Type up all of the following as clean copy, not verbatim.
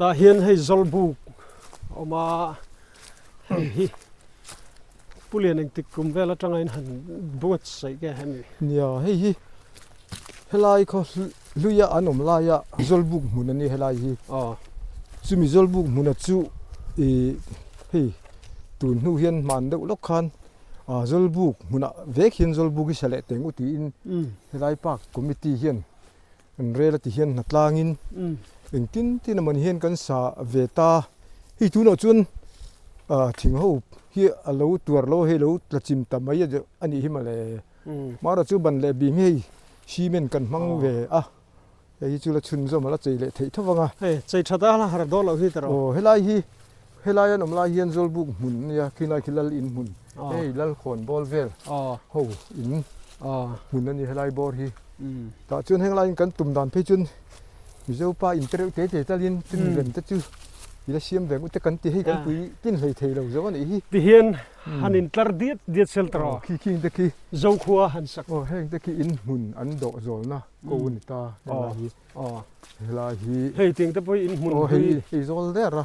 Tah hian hei Zawlbuk a awm a, hei hi Pu Lian engtik kum vel atanga in han buatsaih nge hemi? Nia, hei hi helai khaw hluia an awm laia Zawlbuk hmun a ni helai hi. Chumi Zawlbuk hmuna chu ih hei tun hnu hian hman deuh lawk khan Zawlbuk hmunah vek hian Zawlbuk hi sa leh teng u tiin helai park committee hian Kan rel a ti hian hna tlangin engtin tin emaw ni hian kan sa ve ta. Hei tunah chuan thing ho hi a lo tuar lo a, hei lo tla chim ta mai a nih hi mawle. Mahra chu ban leh bim hi hei cement kan hmang ve a, hei hi chu la chhunzawm a la chei leh theih tho vang a. Hei chei that a la har dawn loh hi tawh. Aw helai hi helai an awm lai hian Zawlbuk hmun a nia, khilai khi Lal in hmun, hei Lalkhawn bawr vel ho in hmun a ni helai bawr hi. Tah chuan heng laiin kan tum dan phei chuan Mizo pa in te reuh te te talin chumi rem te chu i la siam ve ang u te kan ti hei kan pui tlin hlei thei lo zo a nih hi. Tihian han in tlar diat diat sel ta rawh. Khi khing te khi. Zokhua han sak. Aw heng te khi in hmun an dawh zawlna ko a ni ta helai hi. Helai hi. Hei tiang te pawh hi in hmun. Aw hei hei zawl der a.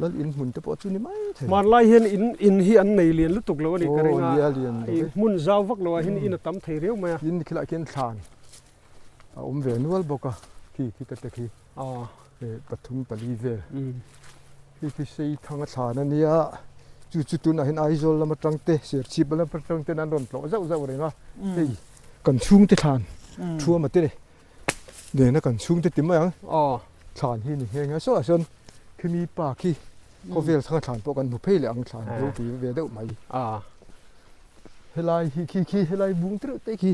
Lal in hmun te pawh chu ni mai thei. Hmanlai hian in in hi an nei lian lutuk lo a nih ka ring a, Aw nia lian lo ve. Hmun zau vak lo ah hian in a tam thei riau mai a. Tin khilaiah khian thlan a awm ve nual bawk a, khi khi te te khi pathum pali vel. Khi khi sei thang a thlan a nia, chu chu tunah hian Aizawl lam atang te Serchhip lam atang ten an rawn tlawh zauh zauh reng a, hei kan chhungte thlan thuama te nena kan chhungte ti mai ang. Thlan hi ni nghe nghe saw ah sawn khimi pa khi khawvel thanga thlan pawh kan hmu phei leh ang thlan ropui ve deuh mai. Helai hi khi khi helai bung te reuh te khi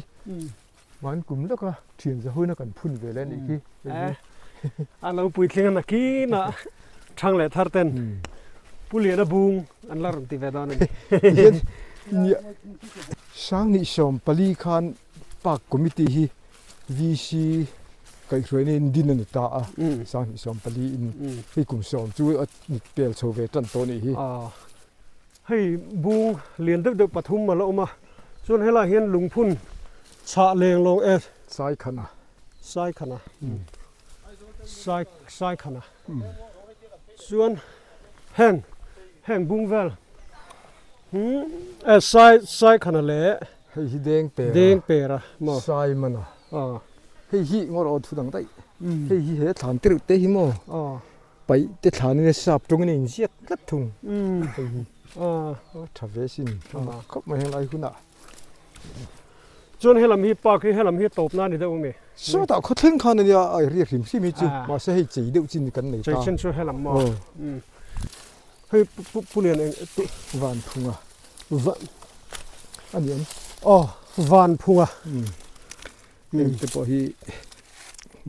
van kum lawka thian za huina kan phun ve leh a nih khi. A lo puitling a nakin ah thang leh thar ten Pu Liana bung an la rawn ti ve dawn a ni. 2014 khan Park Committee hi VC kaihhruaina in din a ni ta a, 2014 in hei kum sawm chu a pel chho ve tan tawh a nih hi. Hei bung lian deuh deuh pathum a la awm a, chuan helaiah hian lungphun chhah leng lawng e. Saikhana. Saikhana. Sai Saikhana. Chuan heng heng bung vel e Sai Saikhana leh. Hei hi deng pera. Deng pera maw. Sai man a. Hei hi ngaw rawh thu dang daih. Hei hi he thlan te reuh te hi maw. Paih te thlan in a sap tawng in a inziak tlat thung. Hei hi. Tha ve sin. Khawp mai heng lai hunah. Chuan helam hi park hi helam hi tawp na ni deuh ami? Sawtah khaw thleng khan ania a riak hrim hrim hi chu. Mahse hei chei deuh chin kan nei ta. Chei chin chu helam maw. Hei Pu Lian eng Van phunga. Va a ni ang. Aw Van phunga. Heng te pawh hi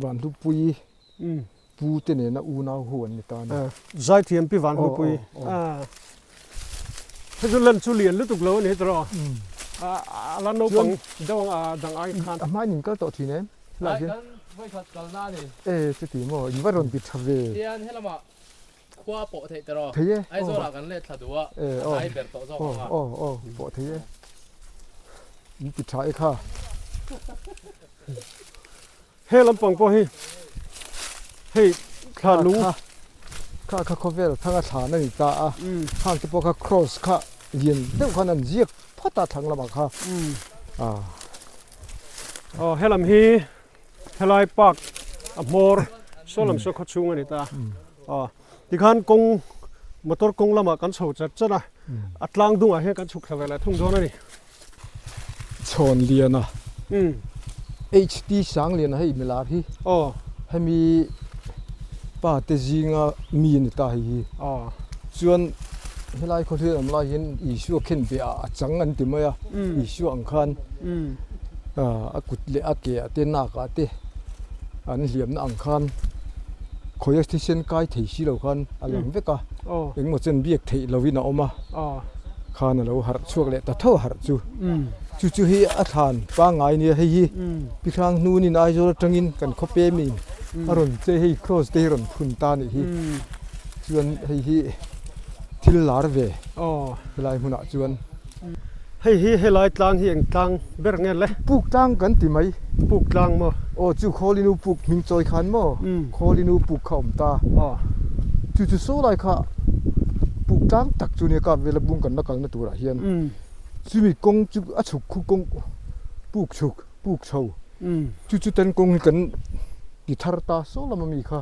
Van Hlupui pu te nena unau hu an ni ta a ni. Zaithiam pi Van Hlupui. Hei chu lan chu lian lutuk lo a ni tawh. A la naupang deuh ang a dang ai khan. A hmain in kal tawh thin em? Helai hian. Kan vawikhat kalna a ni. E chuti maw in va rawn ti tha ve. Tian helamah Khua pawh theih ta rawh. Thei e. Aizawl ah kan let thla duh a, a hnai ber tawh zawk ang a. Aw aw pawh thei e. In ti tha e kha. He lampang pawh hi hei thla lung. Kha kha khawvel thanga thlan a ni ta a. Khang te pawh kha cross kha lian deuh khan an ziak phawt a thlang lamah kha. Aw helam hi Helai park a hmawr saw lam saw khaw chhung a ni ta. Aw tikhan kawng motor kawng lamah kan chho chat chat a, a tlang dungah hian kan chhuk thla ve leh thung dawn a ni. Chhawn Liana HT Sangliana hei milar hi hemi pa te zinga mi a ni ta hei hi. Chuan helai khawhlian awm lai hian Isua khen beh ah a chang an ti mai a, Isua ang khan a kut leh a ke ah te nak ah te an hliamna ang khan khawi a thisen kai thei si lo khan a lang vek a, engemaw chen biak theih lovin a awm a, khan a lo harh chhuak leh ta tho a harh chu. Chu chu hi a thlan pangngai nia hei hi Pi Hrang hnunin Aizawl atangin kan khawpe mi a rawn che hei cross te hi rawn phun ta a nih hi. Chuan hei hi thil lar ve helai hmunah chuan. Hei hi helai tlang hi eng tlang ber nge le? Puk tlang kan ti mai. Puk tlang maw? Aw chu Khawlinu puk hming chawi khan maw? Khawlinu puk kha awm ta. Chu chu saw lai kha puk tlang tak chu nia kap vela bung kan la kalna turah hian chumi kawng chu a chhuk khu kawng puk chhuk puk chho chu chu ten kawng hi kan ti thar ta saw lama mi kha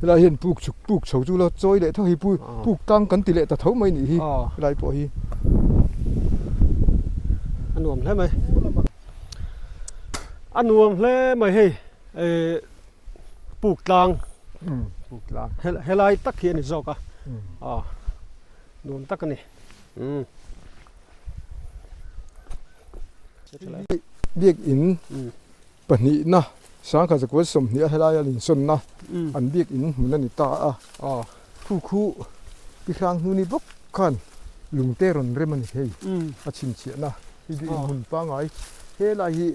helai hian puk chhuk puk chho chu la chawi leh tho hi puk tlang kan ti leh ta tho mai nih hi helai pawh hi. A nuam hle mai a nuam hle mai hei puk tlang puk tlang helai tak hi a ni zawk a nuam tak a ni biakin pahnihna sangkhat zakua sawmhnih a helai a insawnna an biakin hmun a ni ta a khu khu pi hrang hnu ni bawk khan lungte rawn rem a ni hei a chhinchhiahna hi biakin hmun pangngai helai hi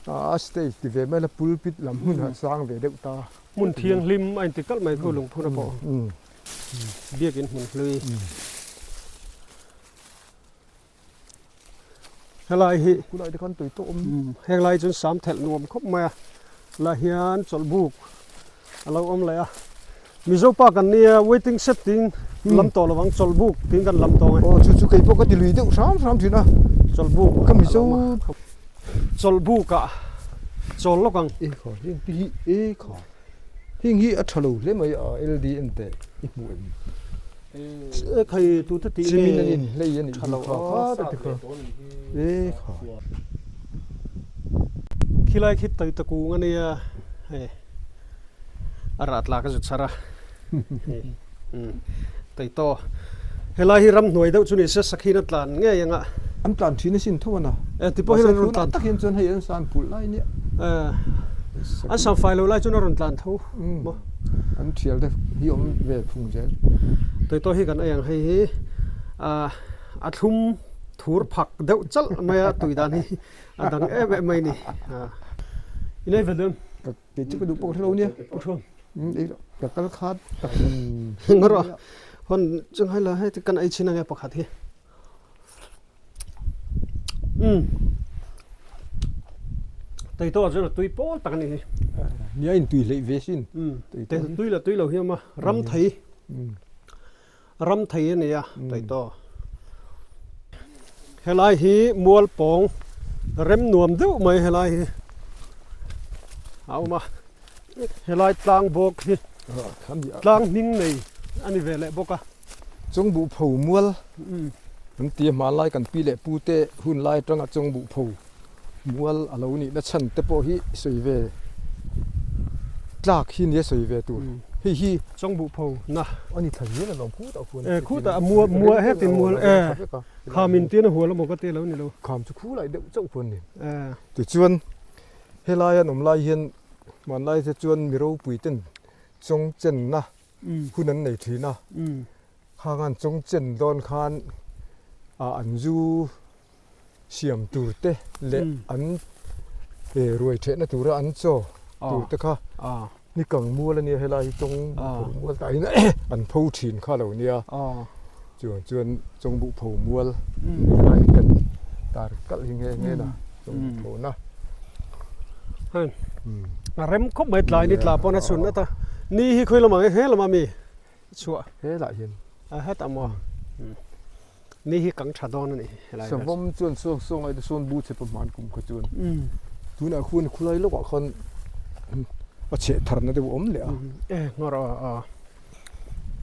A stage ti ve mai la pulpit lam hmun ah sang ve deuh ta. Hmun thianghlim a inti kalh mai khu lungphun a pawh biakin hmun hlui. Helai hi Khulai te khan tui tawh awm. Heng lai chuan sam thelh nuam khawp mai a lah hian chawlhbuk a lo awm leh a. Mizo pa kan nia waiting shed tiin lam tawh lovang chawlhbuk tiin kan lam tawng e. Aw chu chu kei pawh ka ti lui deuh hram hram thin a. Chawlhbuk ka Mizo chawlhbuk ah chawl lawk ang. E kha heng te hi e kha heng hi a tha lo hle mai a LDN te i hmuh em. E khai tu te tih nge Chimin an in hlei a nih hi kha kha te te kha e kha. Khilai khi tawita kung a nia hei. A rah tla ka zut char a Taito helai hi ramhnuai deuh chu ni se sakhin a tlan ngei anga an tlan thin asin tho ana e ti pawh hian an rawn tlan tak hian chuan hei an san pulh lai nia e an san fai lo lai chuan a rawn tlan tho maw an thial te hi awm ve phung zel Taito hi kan ei ang hei hi a thlum thur phak deuh chalh mai a tui dan hi a dang em em mai ni inei ve dawn Kei chu ka duh pawh hrelo nia. Pu Thuam. Ka kal khat tak. Ngaro hon chung hai la hei kan ei chin ange pakhat hi. Tei to chuan tui pawl tak ani hi. Nia in tui hlei ve sin. Tei tui la tui lo hi ama ram thei. Ram thei ani a tei to. Helai hi mual pawng rem nuam deuh mai helai hi a awm a helai tlang bawk hi tlang hming nei a ni ve leh bawk a. Chawngbuh pho mual an ti a hmanlai kan pi leh pu te hun lai atanga chawngbuh pho mual a lo nihna chhan te pawh hi sawi ve tlak hi nia sawi ve tur hei hi chawngbuh pho na ani thla zel alawm khutah khuan e khutah a mua mua hetin mual e kham in tin a hual emaw ka ti lo ni lo kham chu khu lai deuh chauh khuan ni tichuan helai an awm lai hian hmanlai te chuan mi ropui ten chawng chenna hun an nei thin a khang an chawng chen dawn khan an zu siam tur te leh an ruai thehna tura an chaw tur te kha ni kang mual ania helai hi chawng pho mual tah hian an pho thin kha lo nia chuan chuan chawng buh pho mual helai hi kan tar kalh hi nghe nghe na chawng buh pho na hei a rem khawp mai tlai ni tla pawn a chhun ata ni hi khawi lamah nge he lamah mi chhuah helah hian a hetah maw Ni hi kang tha dawn a ni helai vel. Savawm chuan saw saw ngai te sawn bu chhe pahman kum kha chuan tunah khuan khulai lawkah khan a chheh tharna deuh a awm leh a. E nghawr aw aw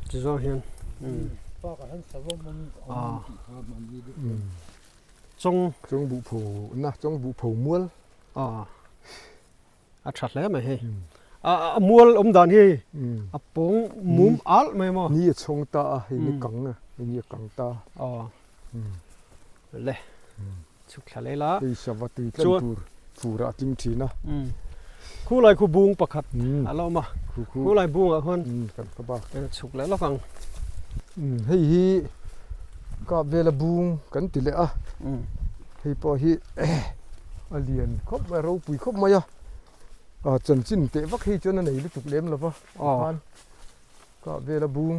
chi zawng hian chawng chawng buh pho na chawng buh pho mual aw A tha hle mai hei. A mual awm dan hi a pawng mum alh mai maw? Ni a chhawng ta a, hei ni kang a, hei ni a kang ta. Aw. Le. Chhuk thla leh la. Hei sava tui tlan tur fur ah a tling thin a. Khulai khu bung pakhat a la awm a. Khulai bungah khuan kan kha bak. Chhuk leh lawk ang. Hei hi kap vela bung kan ti leh a. Hei pawh hi a lian khawp mai a ropui khawp mai a ah chanchin teh vak hei chuan a nei lutuk lem lo va khan kah vel a bung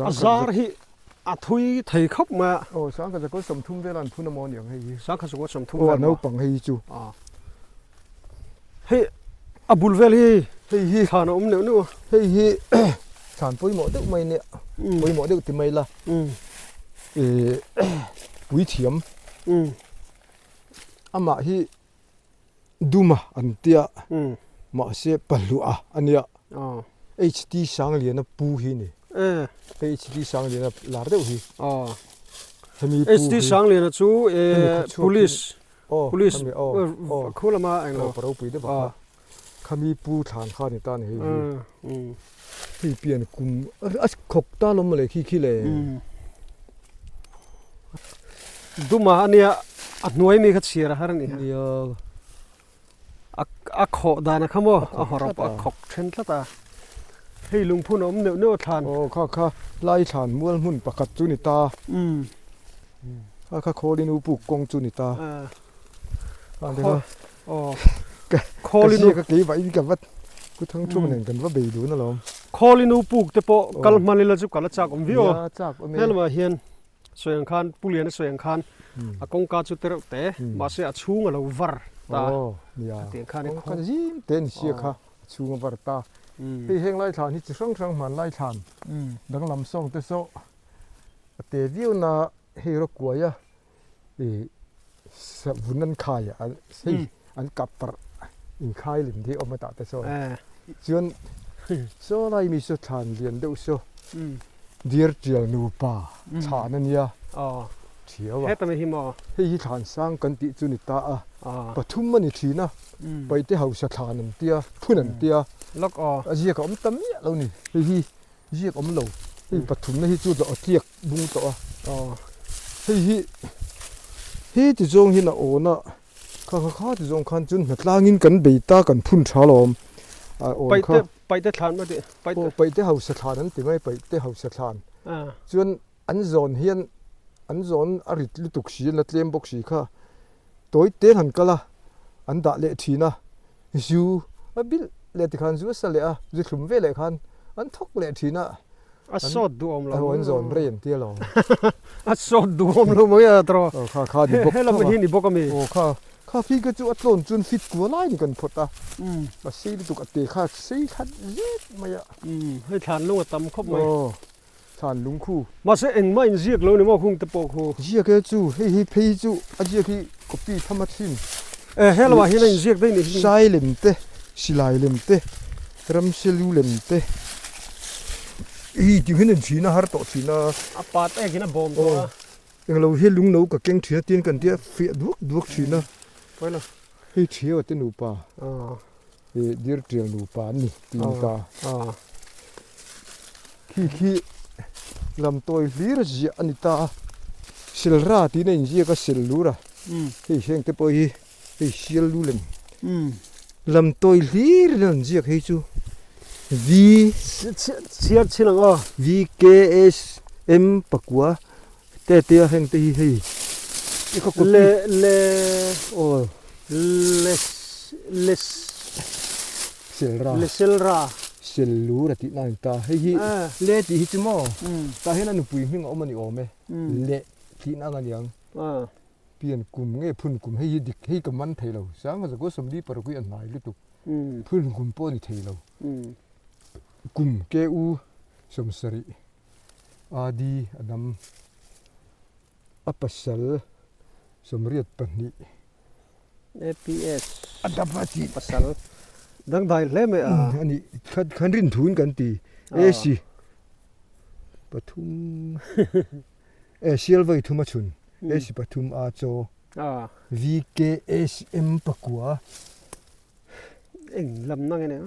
a zar hi a thui thei khawp mai a aw sangkhat zakua sawmthum vel a an phun amaw aniang hei hi sangkhat zakua sawmthum vel aw a naupang hei hi chu hei a bul vel hi. Hei hi thlan a awm neuh neuh a. Hei hi thlan pawimawh deuh mai nia, pawimawh deuh ti mai la. Ih puithiam amah hi duma an tia mahse pahluah a nia. HT Sangliana pu hi ni. Hei HT Sangliana lar deuh hi. Hemi pu hi. HT Sangliana chu police police khu lama englo. Ropui deuh a kha. Khami pu thlan kha ni ta ni hei hi. Hei pian kum a khawk ta lawm mawle khi khi le. Duma ania a hnuai mi kha chhiar a har a ni. Nia. A khawh dan a kha maw a hawrawp a khawk then tlat a. Hei lungphun a awm neuh neuh a thlan. Aw kha kha lai thlan mual hmun pakhat chu ni ta. Kha kha khawlin u puk kawng chu ni ta. Khawlinu ka kei vahin ka va ku thang thum nen kan va bei dun alawm. Khawlinu puk te pawh kal hman ila chu kal a chak awm viau a. Nia chak awm e. Helamah hian sawi ang khan Pu Liana sawi ang khan a kawngka chu te reuh te mahse a chhung a lo var ta. Aw nia kawngka zim te ni sia kha a chhung a var ta. Hei heng lai thlan hi chi hrang hrang hman lai thlan danglam sawng te saw a te viau na hei rawk kuai a. Ih vun an khai a hei an kap parh inkhai lem hi a awm a tah te chuan chuan saw lai mi saw thlan lian deuh saw deer tial nupa thlan a nia thiau a hei hi thlan sang kan tih chu ni ta a pathum a ni thin a paite hausa thlan an tia phun an tia a ziak a awm ta miah lo ni hei hi ziak awm lo hei pathumna hi chu a tliak bung tawh a hei hi he ti zawng hian a awn a kha kha kha ti zawng khan chuan hnatlangin kan bei ta kan phun tha alawm a awn kha paihte thlan maw tih aw paihte hausa thlan an ti mai paihte hausa thlan chuan an zawn hian an zawn a rit lutuk si an la tlem bawk si kha tawi te han kal a an dah leh thin a zu a bilh leh tikhan zu a sa leh a zu thlum ve leh khan an thawk leh thin a. A sawt duhawm lo. An zawn rei an tia lo. A sawt duhawm lo mai a tawh. Aw kha kha ni bawk. He lam hi ni bawk a mi. Aw kha kha fi kha chu a tlawn chuan fit kua lai ni kan phawt a. A sei lutuk a te kha sei khat zet mai a. Hei thlan lung a tam khawp mai. Aw thlan lung khu. Mahse engmah in ziak lo ni maw khung te pawh khu. Ziak e chu hei hi phei chu a ziak hi copy tham a thin. E he lamah hian a inziak daih ni hi. Sai lem te silai lem te Ramselu lem te hi tih hian an chhin a har tawh thin a. A pat ek in a bawm tawh a. Englo hi lungno ka keng thin a tin kan tia fiah duak duak thin a. Pawi lo. Hei thiau a te nupa ih dir tial nupa an ni tih ni ta. Khi khi lam tawi hlir ziah a ni ta a. Silra tiin a inziak a sil lur a. Hei heng te pawh hi. Hei sial lu lem lam tawi hlir in an ziak hei chu V chhiar chhin ang aw V K S M pakua te te a heng te hi hei i khaw copy le le aw le le selra le selra sel lu ra tih na a ni ta hei hi le tih hi chu maw tah hian a nupui hming a awm a ni awm e le tih na ang a niang. Pian kum nge phun kum hei hi dik hei ka man thei lo sang hmasa kua sawmli paruk hi a hnai lutuk phun kum pawh a ni thei lo kum ku sawmsarih AD a dam a pasal sawmriat pahnih APS a dam a tih pasal dangdai hle mai a a nih khan rin thuin kan ti AC pathum. E sial vawi thum a chhun, AC pathum a chaw, VKSM pakua. Eng lam nang ene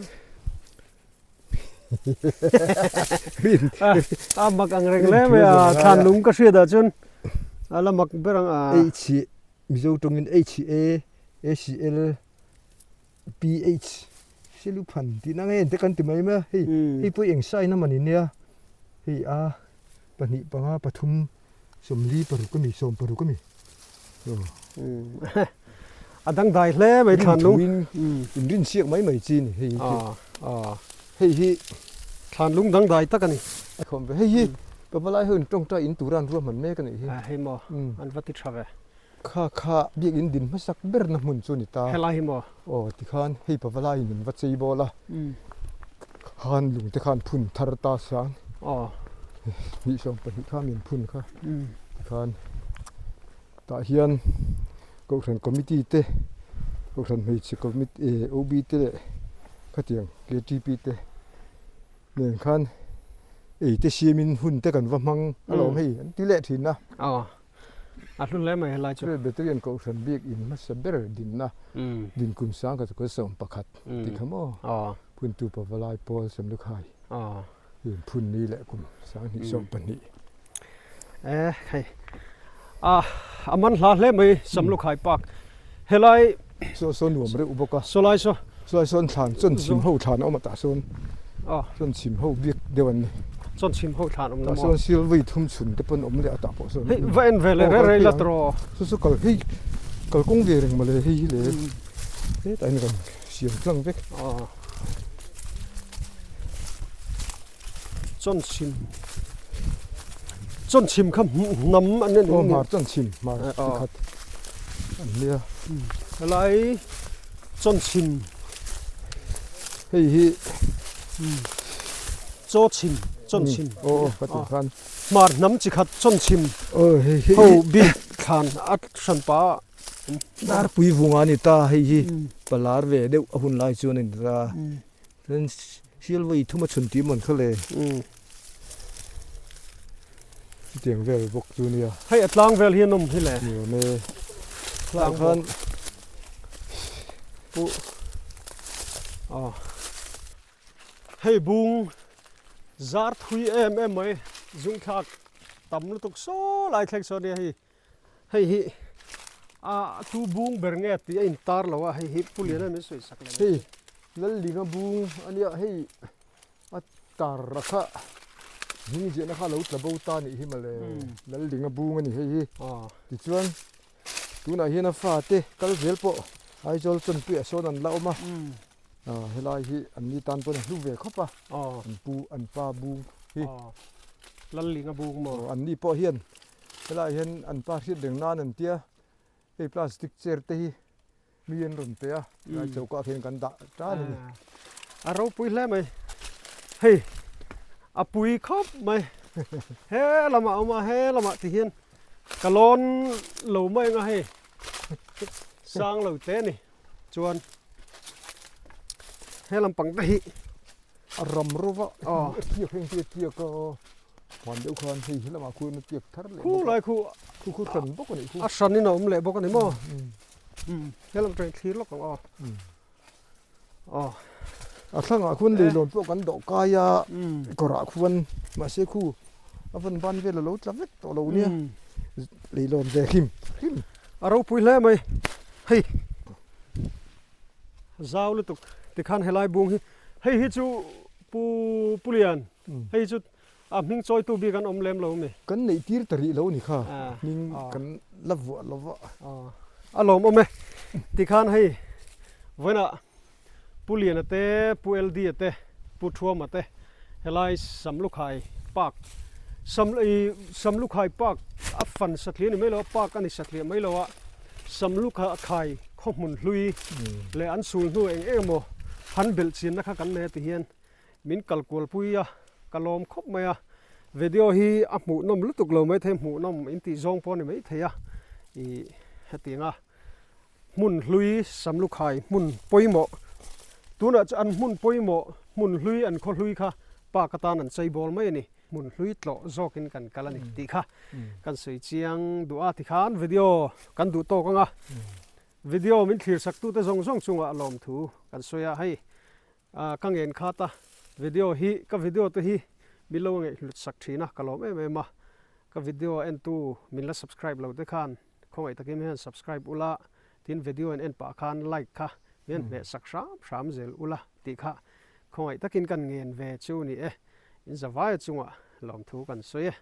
a mak ang reng hle mai a thlan lung ka hriat ah chuan a la mak ber ang a. H Mizo tawngin H A A C L P H Silu phan tih na nge te kan ti mai mai a hei hei pawh eng sign a mawni nia hei a pahnih panga pathum sawmli paruk a ni sawm paruk a ni a dangdai hle mai thlan lung in rin siak mai mai chi ni hei hi hei hi thlan lung dangdai tak a ni a khawm ve hei hi pavalai ho in tawngtai in tura an ruahman mek a nih hi hei maw an va ti tha ve. Kha kha biakinn din hmasak berna hmun chu a ni ta. Helai hi maw? Aw tikhan hei pavalaiin an va chei bawl a. Khan lung te khan phun thar ta sang hnih sawm pahnih kha min phun kha tikhan tah hian kohhran committee te kohhran hmeichhe committee OB te leh khatiang K_T_P te nen khan ei te siamin hun te kan va hmang alawm hei an ti leh thin a. A hlun hle mai helai chu. Presbyterian Kohhran bik in hmasa ber dinna dinkum sang kha chu ka sawm pakhat tih kha maw? Phuntu Pavalai Paul Samlukhai in phun ni leh kum sanghnih sawm pahnih. E hei a a man hla hle mai Samlukhai Park helai saw saw nuam reuh bawk a. Sawlai saw. Sawlai sawn thlan chawn chhim ho thlan a awm a tah sawn chawn chhim ho biak deuh an ni. Chawn chhim ho thlan awm na maw? Tah sawn sil vui thum chhun te pawn awm leh a tah pawh sawn. Hei va en ve leh rei rei la tawh. Chu chu kal hei kalkawng ve reng mawle hei hi le hetah hian kan siam tlang vek. Chawn chhim chawn chhim kha hnam an ni. Aw hmar chawn chhim hmar chi khat an nia. Helai chawn chhim hei hi chaw chhim chawn chhim aw aw ka tih khan hmar hnam chi khat chawn chhim aw hei hi ho bik thlan a hran pa Darpui vunga a ni ta hei hi palar ve deuh a hun lai chuan a ni ta. Chuan sial vawi thum a chhun tih mawn kha le. Chutiang vel bawk chu nia. Hei a tlang vel hi an awm hi le. Ni awm e. Tlang khan pu aw hei bung zar thui em em mai zung thlak tam lutuk saw lai thleng sawn nia hei. Hei hi a tu bung ber nge tih a intar lo a, hei hi Pu Liana min sawi sak leh mai. Hei Lallinga bung a nia, hei a tar a kha hming ziahna kha a lo tla bo ta nih hi mawle, Lallinga bung a ni hei hi. Tichuan tunah hian a fate kal zel pawh Aizawl Chawnpuiah sawn an la awm a, helai hi an ni tan pawn a hlu ve khawp a, an pu an pa bung hi. Lallinga bung maw? An ni pawh hian Helaiah hian an pa hriat reng nan an tia, hei plastic chair te hi mi an rawn pe a, helai choka ah khian kan dah tan a ni. A ropui hle mai, hei a pui khawp mai, he lamah a awm a, he lamah ti hian ka lawn lo mai ang a hei sang lo te a ni chuan he lampang te hi a ram rova a tiak heng te a tiak a. Hman deuh khan hei hi lamah khuan a tiak thar leh bawk a. Khu lai khu khu khu hran bawk a nih khu. A hranin a awm leh bawk a ni maw? He lam atangin thlir lawk ang aw. Aw. A thlangah khuan leilawn pawh kan dawh kai a, kawrah khuan mahse khu a van ban vel a lo tla vek tawh lo nia. Leilawn ve hlim hlim. A ropui hle mai. Hei zau lutuk tikhan helai bung hi hei hi chu Pu Pulian hei chu A hming chawitu bik an awm lem lo mi? Kan neih tir ta rih lo ni kha, hming kan la vuah lo va. A lawmawm e. Tikhan hei vawiinah Pu Liana te, Pu LD-a te, Pu Thuama te helai Samlukhai Park, Sam i Samlukhai Park a fan satliah ni mai lo a, park a ni satliah mai lo a, Samlukhai khaw hmun hlui leh an sul hnu eng eng emaw han belh chinna kha kan nei a ti hian Min kal kual pui a, ka lawm khawp mai a, video hi a hmuhnawm lutuk lo maithei, hmuhnawm in tih zawng pawh a ni maithei a, ih hetiang a hmun hlui Samlukhai hmun pawimawh, tunah chuan an hmun pawimawh hmun hlui an khaw hlui kha park atan an chei bawl mai a ni, hmun hlui tlawh zawkin kan kal a ni tih kha kan sawi chiang duh a tikhan video kan duh tawk ang a, video min thlir sak tute zawng zawng chungah lawmthu kan sawi a, hei Ka ngen khat a, video hi ka video te hi min lo ngaihhlut sak thin a, ka lawm em em a, ka video a entu min la subscribe lo te khan khawngaih takin min han subscribe ula, tin video in en pah khan like kha min han hmeh sak hram hram zel ula tih kha khawngaih takin kan ngen ve chu ni e, in zavaia chungah lawmthu kan sawi e.